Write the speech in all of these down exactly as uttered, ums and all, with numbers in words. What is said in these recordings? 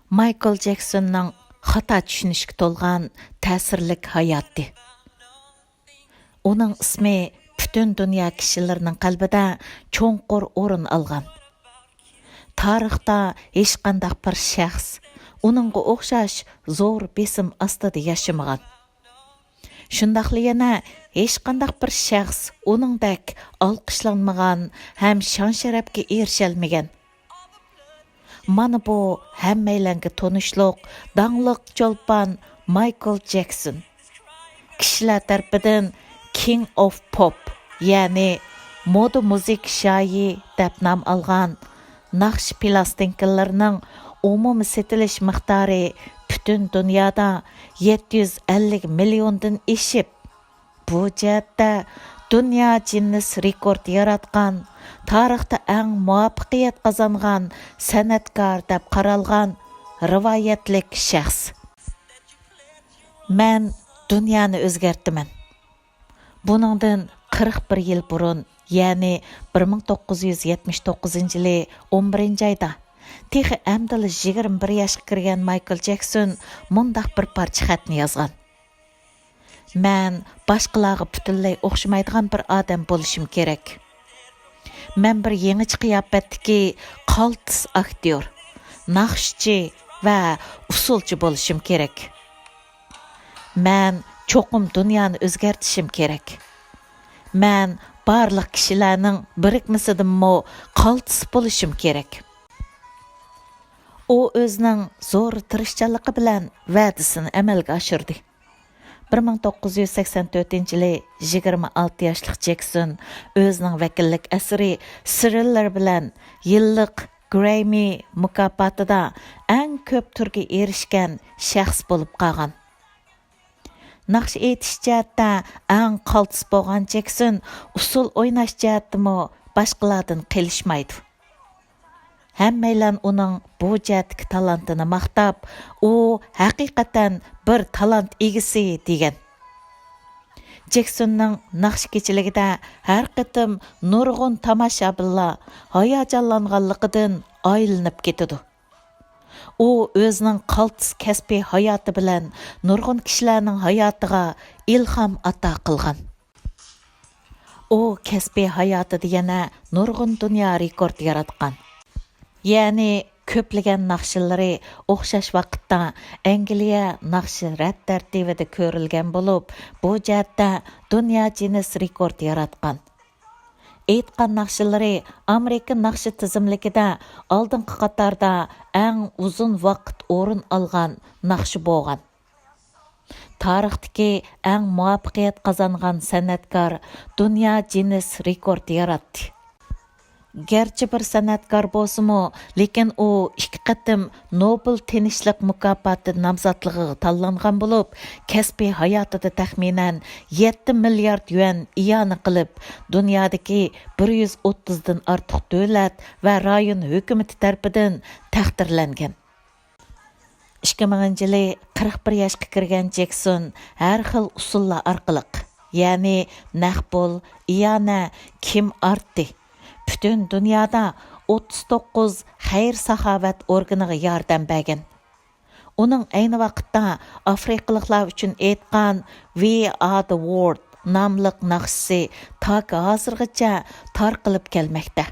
مايكل جەكسوننىڭ خاتا چۈشىنىشكە تولغان تەسىرلىك ھاياتى. ئۇنىڭ ئىسمى پۈتۈن دۇنيا كىشىلىرىنىڭ قەلبىدە چوڭقۇر ئورۇن ئالغان. تارىختا ھېچقانداق بىر شەخس ئۇنىڭغا ئوخشاش زور بېسىم ئاستىدا ياشىمىغان. شۇنداقلا يەنە ھېچقانداق بىر شەخس ئۇنىڭدەك ئالقىشلانمىغان ھەم شان-شەرەپكە ئېرىشەلمىگەن. مانا بۇ ھەممەيلەنگە تونۇشلۇق داڭلىق چولپان مايكل جەكسون. كىشىلەر تەرىپىدىن King of Pop، يەنى مودا مۇزىكا شاھى دەپ نام ئالغان ناخشا پىلاستىنكىلىرىنىڭ ئومۇمىي سېتىلىش مىقدارى پۈتۈن دۇنيادا يەتتە يۈز ئەللىك مىليوندىن ئېشىپ، بۇ جەھەتتە دۇنيا گىننېس رېكورت ياراتقان، تارىختا ئەڭ مۇۋەپپەقىيەت قازانغان سەنئەتكار دەپ قارالغان رىۋايەتلىك شەخس. مەن دۇنيانى ئۆزگەرتىمەن. بۇنىڭدىن قىرىق بىر يىل بۇرۇن، يەنى بىر مىڭ توققۇز يۈز يەتمىش توققۇزىنچى يىلى ئون بىرىنچى ئايدا، تېخى ئەمدىلا يىگىرمە بىر ياشقا كىرگەن مايكل جەكسون مۇنداق بىر پارچە خەتنى يازغان: مەن باشقىلارغا پۈتۈنلەي ئوخشىمايدىغان بىر ئادەم بولۇشۇم كېرەك. مەن بىر يېڭىچە قىياپەتتىكى قالتىس ئاكتيور، ناخشىچى ۋە ئۇسسۇلچى بولۇشۇم كېرەك. مەن چوقۇم دۇنيانى ئۆزگەرتىشىم كېرەك. مەن بارلىق كىشىلەرنىڭ بىرىكمىسىدىنمۇ قالتىس بولۇشۇم كېرەك. ئۇ ئۆزىنىڭ زور تىرىشچانلىقى بىلەن ۋەدىسىنى ئەمەلگە ئاشۇردى. بىر مىڭ توققۇز يۈز سەكسەن تۆتىنچى يىلى يىگىرمە ئالتە ياشلىق جېكسون ئۆزىنىڭ ۋەكىللىك ئەسىرى سىرىللېر بىلەن يىللىق گرەممى مۇكاپاتىدا ئەڭ كۆپ تۈرگە ئېرىشكەن شەخس بولۇپ قالغان. ناخشا ئېيتىش جەھەتتە ئەڭ قالتىس بولغان جېكسون ئۇسسۇل ئويناش جەھەتتىمۇ باشقىلاردىن قېلىشمايدۇ. ھەممەيلەن ئۇنىڭ بۇ جەھەتتىكى تالانتىنى ماختاپ، ئۇ ھەقىقەتەن بىر تالانت ئىگىسى دېگەن. جېكسوننىڭ ناخشا كېچىلىكىدە ھەر قېتىم نۇرغۇن تاماشابىنلار ھاياجانلانغانلىقىدىن ئايلىنىپ كېتىدۇ. ئۇ ئۆزىنىڭ قالتىس كەسپىي ھاياتى بىلەن نۇرغۇن كىشىلەرنىڭ ھاياتىغا ئىلھام ئاتا قىلغان. ئۇ كەسپىي ھاياتىدا يەنە نۇرغۇن دۇنيا رېكورت ياراتقان. يەنى كۆپلىگەن ناخشىلىرى ئوخشاش ۋاقىتتا ئەنگلىيە ناخشا رەت تەرتىبىدە كۆرۈلگەن بولۇپ، بۇ جەھەتتە دۇنيا گىننېس رېكورت ياراتقان. ئېيتقان ناخشىلىرى ئامېرىكا ناخشا تىزىملىكىدە ئالدىنقى قاتاردا ئەڭ ئۇزۇن ۋاقىت ئورۇن ئالغان ناخشا بولغان. تارىختىكى ئەڭ مۇۋەپپەقىيەت قازانغان سەنئەتكار دۇنيا گىننېس رېكورت ياراتتى. گەرچە بىر سەنئەتكار بولسىمۇ، لېكىن ئۇ ئىككى قېتىم نوبېل تىنچلىق مۇكاپاتى نامزاتلىقىغا تاللانغان بولۇپ، كەسپىي ھاياتىدا تەخمىنەن يەتتە مىليارد يۈەن ئىئانە قىلىپ، دۇنيادىكى بىر يۈز ئوتتۇزدىن ئارتۇق دۆلەت ۋە رايون ھۆكۈمىتى تەرىپىدىن تەقدىرلەنگەن. ئىككى مىڭىنچى يىلى قىرىق بىر ياشقا كىرگەن جېكسون ھەر خىل ئۇسۇللار ئارقىلىق، يەنى نەق پۇل، ئىئانە، كىم ئارتى، پۈتۈن دۇنيادا ئوتتۇز توققۇز خەير-ساخاۋەت ئورگىنىغا ياردەم بەرگەن. ئۇنىڭ ئەينى ۋاقىتتا ئافرىقىلىقلار ئۈچۈن ئېيتقان We Are the World ناملىق ناخشىسى تاكى ھازىرغىچە تارقىلىپ كەلمەكتە.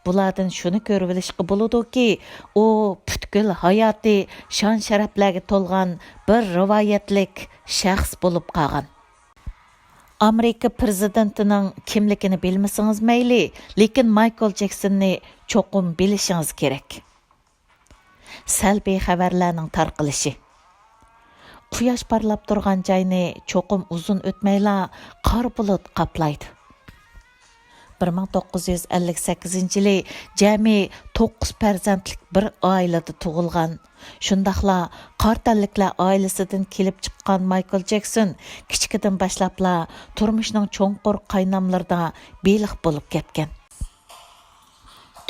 بۇلاردىن شۇنى كۆرۈۋېلىشقا بولىدۇكى، ئۇ پۈتكۈل ھاياتى شان-شەرەپلەرگە تولغان بىر رىۋايەتلىك شەخس بولۇپ قالغان. ئامېرىكا پىرېزىدېنتىنىڭ كىملىكىنى بىلمىسىڭىز مەيلى، لېكىن مايكل جېكسوننى چوقۇم بىلىشىڭىز كېرەك. سەلبىي خەۋەرلەرنىڭ تارقىلىشى. قۇياش پارلاپ تۇرغان جاينى چوقۇم ئۇزۇن ئۆتمەيلا قارا بۇلۇت قاپلايدۇ. بىر مىڭ توققۇز يۈز ئەللىك سەككىزىنچى يىلى جەمئىي توققۇز پەرزەنتلىك بىر ئائىلىدە تۇغۇلغان، شۇنداقلا قارا تەنلىكلەر ئائىلىسىدىن كېلىپ چىققان مايكل جېكسون كىچىكىدىن باشلاپلا تۇرمۇشنىڭ چوڭقۇر قايناملىرىدا بېلىق بولۇپ كەتكەن.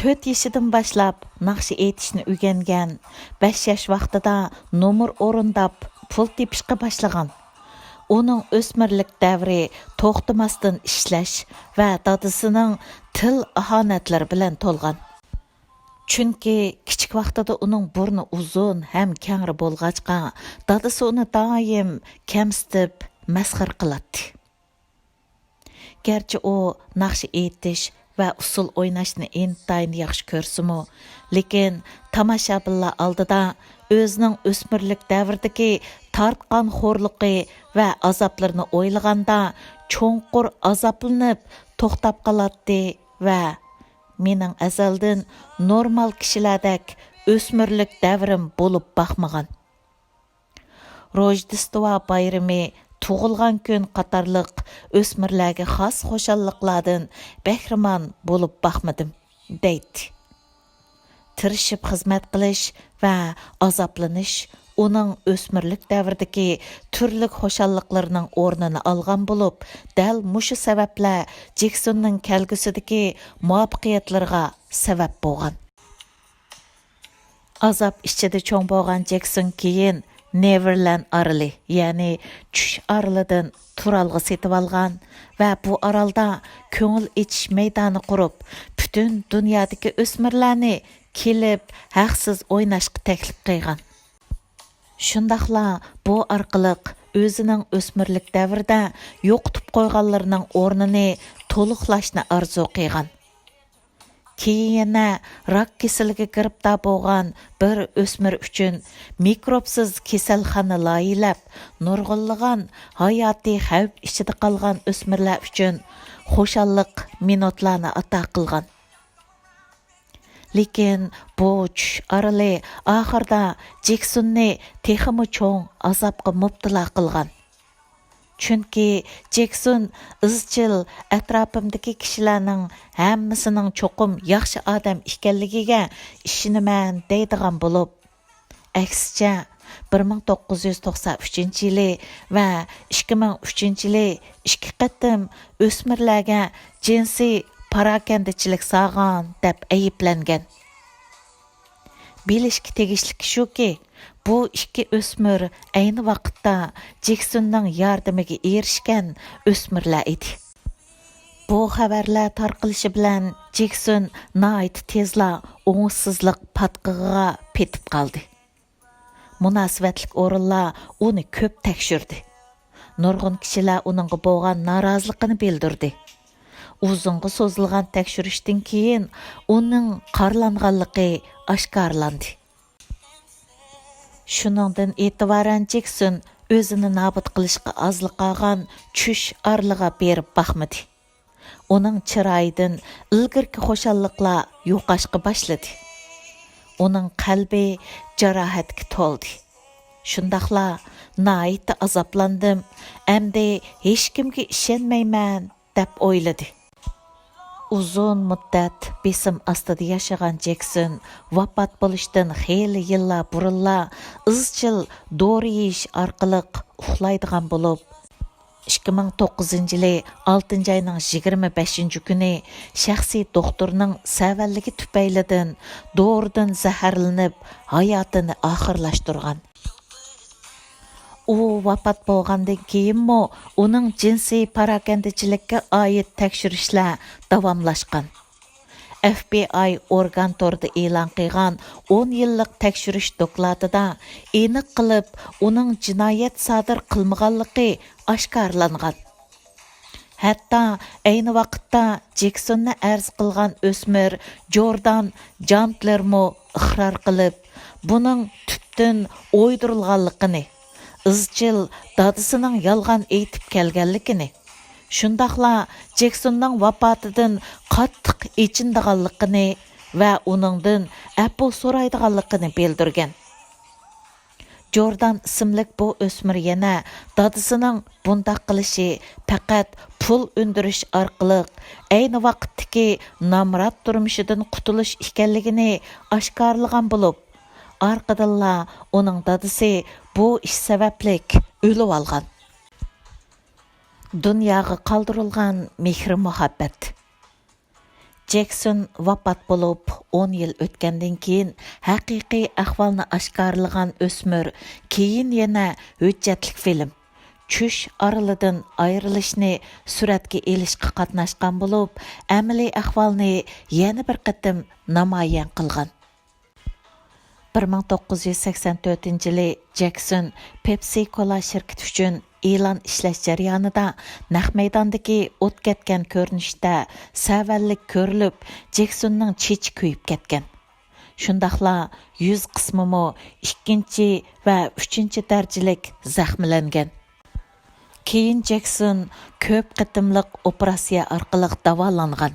تۆت يېشىدىن باشلاپ ناخشا ئېيتىشنى ئۆگەنگەن، بەش ياش ۋاقتىدا نومۇر ئورۇنداپ پۇل تېپىشقا باشلىغان. ئۇنىڭ ئۆسمۈرلۈك دەۋرى توختىماستىن ئىشلەش ۋە دادىسىنىڭ تىل ئاھانەتلىرى بىلەن تولغان. چۈنكى كىچىك ۋاقتىدا ئۇنىڭ بۇرنى ئۇزۇن ھەم كەڭرى بولغاچقا، دادىسى ئۇنى دائىم كەمسىتىپ، مەسخىرە قىلاتتى. گەرچە ئۇ ناخشا ئېيتىش ۋە ئۇسسۇل ئويناشنى ئىنتايىن ياخشى كۆرسىمۇ، لېكىن تاماشابىنلار ئالدىدا ئۆزىنىڭ ئۆسمۈرلۈك دەۋرىدىكى تارتقان خورلۇقى ۋە ئازابلىرىنى ئويلىغاندا، چوڭقۇر ئازابلىنىپ توختاپ قالاتتى ۋە «مېنىڭ ئەزەلدىن نورمال كىشىلەردەك ئۆسمۈرلۈك دەۋرىم بولۇپ باقمىغان. روژدېستۋا بايرىمى، تۇغۇلغان كۈن قاتارلىق ئۆسمۈرلەرگە خاس خۇشاللىقلاردىن بەھرىمەن بولۇپ باقمىدىم» دەيتتى. تىرىشىپ خىزمەت قىلىش ۋە ئازابلىنىش ئۇنىڭ ئۆسمۈرلۈك دەۋرىدىكى تۈرلۈك خۇشاللىقلىرىنىڭ ئورنىنى ئالغان بولۇپ، دەل مۇشۇ سەۋەبلەر جېكسوننىڭ كەلگۈسىدىكى مۇۋەپپەقىيەتلىرىغا سەۋەب بولغان. ئازاب ئىچىدە چوڭ بولغان جېكسون كېيىن نېۋېرلەند ئارىلى، يەنى چۈش ئارىلىدىن تۇرالغۇ سېتىۋالغان ۋە بۇ ئارالدا كۆڭۈل ئېچىش مەيدانى قۇرۇپ، پۈتۈن دۇنيادىكى ئۆسمۈرلەرنى كېلىپ ھەقسىز ئويناشقا تەكلىپ قىلغان. شۇنداقلا بۇ ئارقىلىق ئۆزىنىڭ ئۆسمۈرلۈك دەۋرىدە يوقىتىپ قويغانلىرىنىڭ ئورنىنى تولۇقلاشنى ئارزۇ قىلغان. كېيىن يەنە راك كېسىلىگە گىرىپتار بولغان بىر ئۆسمۈر ئۈچۈن مىكروبسىز كېسەلخانا لايىھەلەپ، نۇرغۇنلىغان ھاياتىي خەۋپ ئىچىدە قالغان ئۆسمۈرلەر ئۈچۈن خۇشاللىق مىنۇتلارنى ئاتا قىلغان. لېكىن بۇ چۈش ئارىلى ئاخىرىدا جېكسوننى تېخىمۇ چوڭ ئازابقا مۇپتىلا قىلغان. چۈنكى جېكسون ئىزچىل ئەتراپىمدىكى كىشىلەرنىڭ ھەممىسىنىڭ چوقۇم ياخشى ئادەم ئىكەنلىكىگە ئىشىنىمەن دەيدىغان بولۇپ، ئەكسىچە، بىر مىڭ توققۇز يۈز توقسان ئۈچىنچى يىلى ۋە ئىككى مىڭ ئۈچىنچى يىلى ئىككى قېتىم ئۆسمۈرلەرگە جىنسىي پاراكەندىچىلىك سالغان دەپ ئەيىبلەنگەن. بىلىشكە تېگىشلىكى شۇكى، بۇ ئىككى ئۆسمۈر ئەينى ۋاقىتتا جېكسوننىڭ ياردىمىگە ئېرىشكەن ئۆسمۈرلەر ئىدى. بۇ خەۋەرلەر تارقىلىشى بىلەن جېكسون ناھايىتى تېزلا ئوڭۇشسىزلىق پاتقىقىغا پېتىپ قالدى. مۇناسىۋەتلىك ئورۇنلار ئۇنى كۆپ تەكشۈردى. نۇرغۇن كىشىلەر ئۇنىڭغا بولغان نارازىلىقىنى بىلدۈردى. ئۇزۇنغا سوزۇلغان تەكشۈرۈشتىن كېيىن ئۇنىڭ قارىلانغانلىقى ئاشكارىلاندى. شۇنىڭدىن ئېتىبارەن جېكسون ئۆزىنى نابۇت قىلىشقا ئازلا قالغان چۈش ئارىلىغا بېرىپ باقمىدى. ئۇنىڭ چىرايىدىن ئىلگىرىكى خۇشاللىقلار يوقاشقا باشلىدى. ئۇنىڭ قەلبى جاراھەتكە تولدى. شۇنداقلا ناھايىتى ئازابلاندىم، ئەمدى ھېچكىمگە ئىشەنمەيمەن، دەپ ئويلىدى. ئۇزۇن مۇددەت بېسىم ئاستىدا ياشىغان جېكسون ۋاپات بولۇشتىن خېلى يىللار بۇرۇنلا ئىزچىل دورا يېيىش ئارقىلىق ئۇخلايدىغان بولۇپ، ئىككى مىڭ توققۇزىنچى يىلى ئالتىنچى ئاينىڭ يىگىرمە بەشىنچى كۈنى شەخسىي دوختۇرنىڭ سەۋەنلىكى تۈپەيلىدىن دورىدىن زەھەرلىنىپ ھاياتىنى ئاخىرلاشتۇرغان. ئۇ ۋاپات بولغاندىن كېيىنمۇ ئۇنىڭ جىنسىي پاراكەندىچىلىككە ئائىت تەكشۈرۈشلەر داۋاملاشقان. ئەف بى ئاي ئورگان تورىدا ئېلان قىلغان ئون يىللىق تەكشۈرۈش دوكلاتىدا ئېنىق قىلىپ ئۇنىڭ جىنايەت سادىر قىلمىغانلىقى ئاشكارىلانغان. ھەتتا ئەينى ۋاقىتتا جېكسوننى ئەرز قىلغان ئۆسمۈر جوردان جانتلېرمۇ ئىقرار قىلىپ، بۇنىڭ تۈپتىن ئويدۇرۇلغانلىقىنى، ئىزچىل دادىسىنىڭ يالغان ئېيتىپ كەلگەنلىكىنى، شۇنداقلا جېكسوننىڭ ۋاپاتىدىن قاتتىق ئېچىنىدىغانلىقىنى ۋە ئۇنىڭدىن ئەپۇ سورايدىغانلىقىنى بىلدۈرگەن. جوردان ئىسىملىك بۇ ئۆسمۈر يەنە دادىسىنىڭ بۇنداق قىلىشى پەقەت پۇل ئۈندۈرۈش ئارقىلىق ئەينى ۋاقىتتىكى نامرات تۇرمۇشىدىن قۇتۇلۇش ئىكەنلىكىنى ئاشكارىلىغان بولۇپ، ئارقىدىنلا ئۇنىڭ دادىسى بۇ ئىش سەۋەبلىك ئۆلۈۋالغان. دۇنياغا قالدۇرۇلغان مېھرى-مۇھەببەت. جېكسون ۋاپات بولۇپ ئون يىل ئۆتكەندىن كېيىن، ھەقىقىي ئەھۋالنى ئاشكارىلىغان ئۆسمۈر كېيىن يەنە ھۆججەتلىك فىلىم چۈش ئارىلىدىن ئايرىلىشنى سۈرەتكە ئېلىشقا قاتناشقان بولۇپ، ئەمەلىي ئەھۋالنى يەنە بىر قېتىم نامايان قىلغان. بىر مىڭ توققۇز يۈز سەكسەن تۆتىنچى يىلى جېكسون پېپسى كولا شىركىتى ئۈچۈن ئېلان ئىشلەش جەريانىدا نەق مەيداندىكى ئوت كەتكەن كۆرۈنۈشتە سەۋەنلىك كۆرۈلۈپ، جېكسوننىڭ چېچى كۆيۈپ كەتكەن. شۇنداقلا يۈز قىسمىمۇ ئىككىنچى ۋە ئۈچىنچى دەرىجىلىك زەخىملەنگەن. كېيىن جېكسون كۆپ قېتىملىق ئوپېراتسىيە ئارقىلىق داۋالانغان.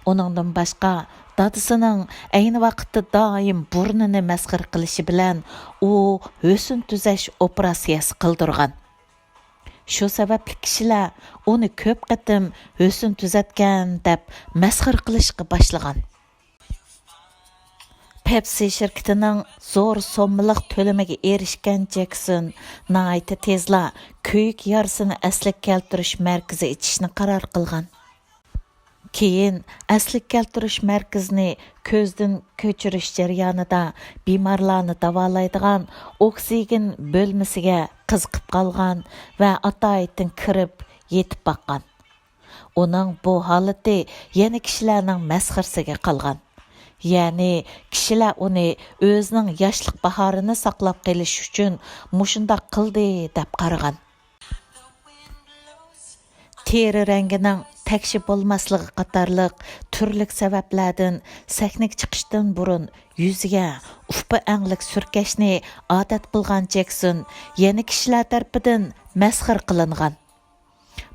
ئۇنىڭدىن باشقا، دادىسىنىڭ ئەينى ۋاقىتتا دائىم بۇرنىنى مەسخىرە قىلىشى بىلەن ئۇ ھۆسن تۈزەش ئوپېراتسىيەسى قىلدۇرغان. شۇ سەۋەبلىك كىشىلەر ئۇنى كۆپ قېتىم ھۆسن تۈزەتكەن دەپ مەسخىرە قىلىشقا باشلىغان. پېپسى شىركىتىنىڭ زور سوممىلىق تۆلىمىگە ئېرىشكەن جېكسون ناھايىتى تېزلا كۆيۈك يارىسىنى ئەسلىگە كەلتۈرۈش مەركىزى ئېچىشنى قارار قىلغان. كېيىن ئەسلىگە كەلتۈرۈش مەركىزىنى كۆزدىن كۆچۈرۈش جەريانىدا بىمارلارنى داۋالايدىغان ئوكسىگېن بۆلمىسىگە قىزىقىپ قالغان ۋە ئاتايىتىن كىرىپ يېتىپ باققان. ئۇنىڭ بۇ ھالىتى يەنە كىشىلەرنىڭ مەسخىرىسىگە قالغان. يەنى كىشىلەر ئۇنى ئۆزىنىڭ ياشلىق باھارىنى ساقلاپ قېلىش ئۈچۈن مۇشۇنداق قىلدى دەپ قارىغان. تېرە رەڭگىنىڭ تەكشى بولماسلىقى قاتارلىق تۈرلۈك سەۋەبلەردىن سەھنىگە چىقىشتىن بۇرۇن يۈزىگە ئۇپا ئەڭلىك سۈركەشنى ئادەت قىلغان جېكسون يەنە كىشىلەر تەرىپىدىن مەسخىرە قىلىنغان.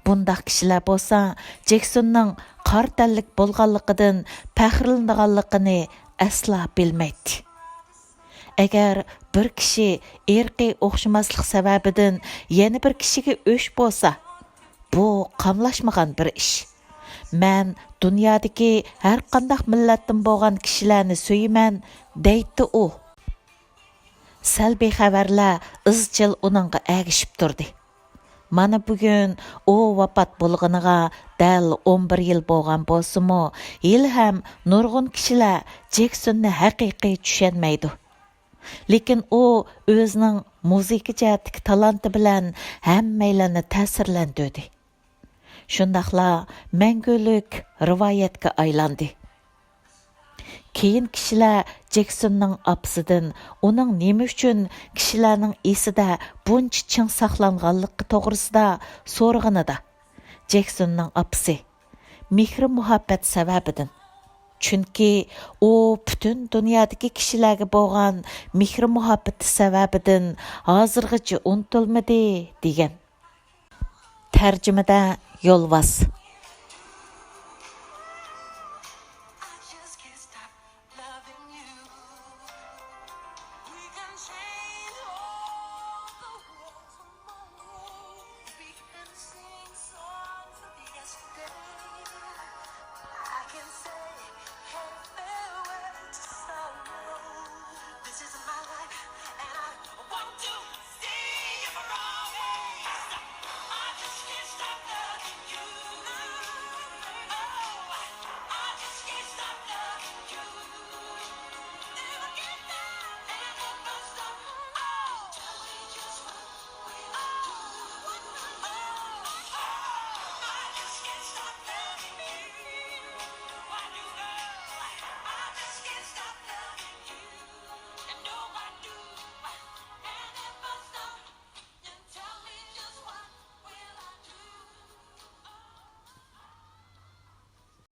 بۇنداق كىشىلەر بولسا جېكسوننىڭ قارا تەنلىك بولغانلىقىدىن پەخىرلىنىدىغانلىقىنى ئەسلا بىلمەيتتى. ئەگەر بىر كىشى ئىرقىي ئوخشىماسلىق سەۋەبىدىن يەنە بىر كىشىگە ئۆچ بولسا، بۇ قاملاشمىغان بىر ئىش. مەن دۇنيادىكى ھەرقانداق مىللەتتىن بولغان كىشىلەرنى سۆيىمەن، دەيتتى ئۇ. سەلبىي خەۋەرلەر ئىزچىل ئۇنىڭغا ئەگىشىپ تۇردى. مانا بۈگۈن ئۇ ۋاپات بولغىنىغا دەل ئون بىر يىل بولغان بولسىمۇ، ھېلىھەم نۇرغۇن كىشىلەر جېكسوننى ھەقىقىي چۈشەنمەيدۇ. لېكىن ئۇ ئۆزىنىڭ مۇزىكا جەھەتتىكى تالانتى بىلەن ھەممەيلەننى تەسىرلەندۈردى. شۇنداقلا مەڭگۈلۈك رىۋايەتكە ئايلاندى. كېيىن كىشىلەر جېكسوننىڭ ئاپىسىدىن ئۇنىڭ نېمە ئۈچۈن كىشىلەرنىڭ ئېسىدە بۇنچە چىڭ ساقلانغانلىقى توغرىسىدا سورىغىنىدا، جېكسوننىڭ ئاپىسى، مېھرى-مۇھەببەت سەۋەبىدىن. چۈنكى ئۇ پۈتۈن دۇنيادىكى كىشىلەرگە بولغان مېھرى-مۇھەببىتى سەۋەبىدىن ھازىرغىچە ئۇنتۇلمىدى، دېگەن. تەرجىمىدە يولۋاس.